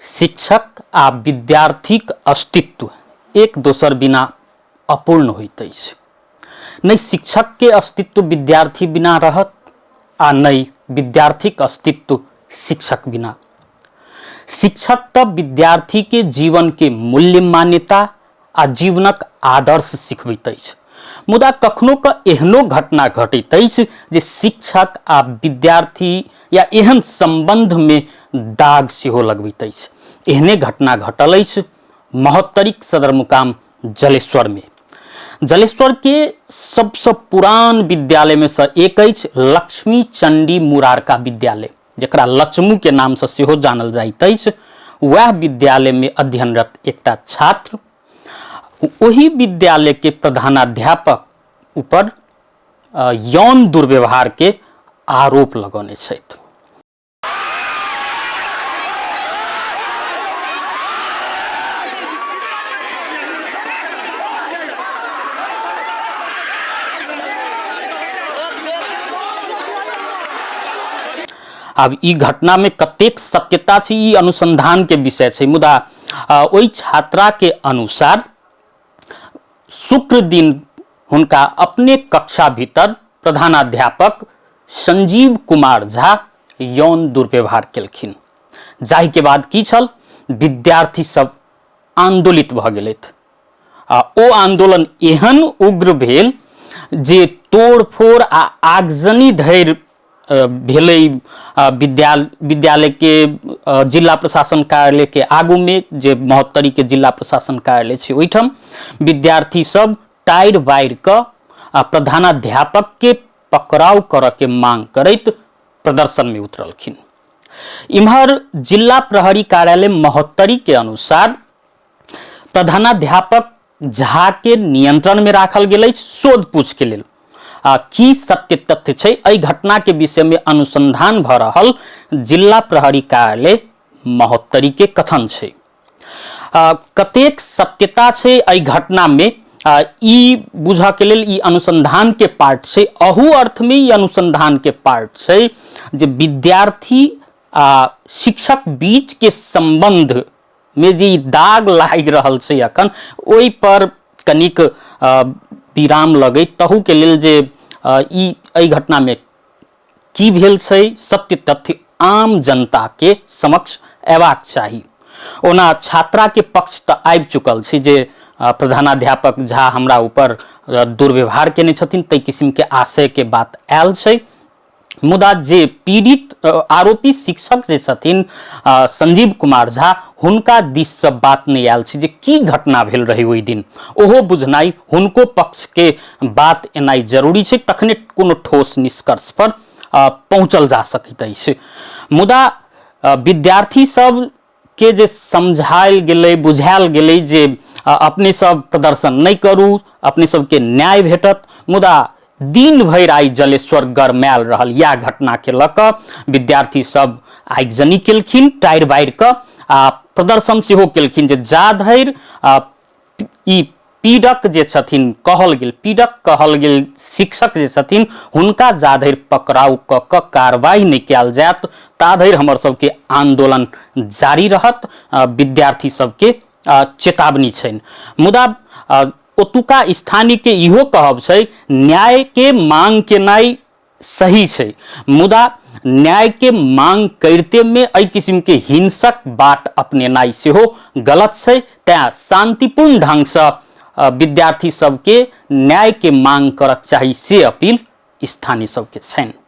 शिक्षक आ विद्यार्थीक अस्तित्व एक दोसर बिना अपूर्ण होइत अछि। नहि शिक्षकके अस्तित्व विद्यार्थी बिना रहत आ नहि विद्यार्थीक अस्तित्व शिक्षक बिना। शिक्षक तऽ विद्यार्थीके जीवनके मूल्य मान्यता आ जीवनक आदर्श सिखबैत अछि, मुदा कखनो कऽ एहनो घटना घटैत अछि जे शिक्षक आ विद्यार्थी या एहन सम्बन्धमे दाग सेहो लगबैत अछि। एहने घटना घटल अछि महोत्तरीक सदरमुकाम जलेश्वरमे। जलेश्वर के सबसँ पुरान विद्यालयमे सँ एक अछि लक्ष्मी चंडी मुरारका विद्यालय, जकरा लक्ष्मू के नामसँ सेहो जानल जाइत अछि। वएह विद्यालयमे अध्ययनरत एकटा छात्र ओहि विद्यालय के प्रधानाध्यापक ऊपर यौन दुर्व्यवहार के आरोप लगौने छथि। आब ई घटना में कतेक सत्यता छै ई अनुसंधान के विषय छै, मुदा ओहि छात्रा के अनुसार शुक्र दिन हुनका अपने कक्षा भीतर प्रधानाध्यापक संजीव कुमार झा यौन दुर्व्यवहार केलखिन, जाहि के बाद की छल विद्यार्थी सब आंदोलित भऽ गेलथि आ ओ आंदोलन एहन उग्र भेल जे तोड़फोड़ आ आगजनी धरि भेलै। विद्यालय के जिला प्रशासन कार्यालय के आगू में जे महोत्तरी के जिला प्रशासन कार्यालय छै ओहिठाम विद्यार्थी सब टायर बारि कऽ आ प्रधानाध्यापक के पकड़ाव करऽ के मांग करैत प्रदर्शन में उतरलखिन। इम्हर जिला प्रहरी कार्यालय महोत्तरी के अनुसार प्रधानाध्यापक झा के नियंत्रण में राखल गेल अछि शोध पूछ के लेल। आ की सत्य तथ्य छै एहि घटना के विषय में अनुसंधान भ रहल जिला प्रहरी कार्यालय महोत्तरी के कथन छै। कतेक सत्यता छै एहि घटना में ई बुझऽ के लेल ई अनुसंधान के पार्ट छै। अहू अर्थ में ई अनुसंधान के पार्ट छै जे विद्यार्थी आ शिक्षक बीच के संबंध में जे ई दाग लागि रहल छै अखन ओहि पर कनिक विराम लगै तहू के लेल जे ई एहि घटना में की भेल छै सत्य तथ्य आम जनता के समक्ष अयबाक चाही। ओना छात्रा के पक्ष तऽ आबि चुकल छै जे प्रधानाध्यापक झा हमरा ऊपर दुर्व्यवहार केने छथिन, ताहि किस्म के आशय के बात आयल छै। मुदा जे पीड़ित आरोपी शिक्षक जे छथिन संजीव कुमार झा, हुनका दिससँ बात नहि आयल छै जे की घटना भेल रहै ओहि दिन, ओहो बुझनाइ हुनको पक्षके बात एनाइ जरूरी छै, तखने कोनो ठोस निष्कर्ष पर पहुँचल जा सकैत अछि। मुदा विद्यार्थी सब के जे समझायल गेलै, बुझायल गेलै जे अपने सब प्रदर्शन नहि करू, अपने सबके न्याय भेटत, मुदा दिन भरि आइ जलेश्वर गरमायल रहल। इएह घटना के लऽ कऽ विद्यार्थी सब आगिजनी केलखिन, टायर बारि कऽ आ प्रदर्शन सेहो केलखिन जे जा धरि ई पीड़क जे छथिन कहल गेल, पीड़क कहल गेल शिक्षक जे छथिन हुनका जा धरि पकड़ाउ कऽ कऽ कार्रवाई नहि कयल जायत ता धरि हमर सबके आंदोलन जारी रहत, विद्यार्थी सबके चेतावनी छनि। मुदा ओतुका स्थानीय के इहो कहब छै न्याय के मांग केनाइ सही छै, मुदा न्याय के मांग करिते में एहि किस्म के हिंसक बाट अपनेनाइ सेहो गलत छै। तैं शांतिपूर्ण ढंग से विद्यार्थी सबके न्याय के मांग करक चाही से अपील स्थानीय सबके छनि।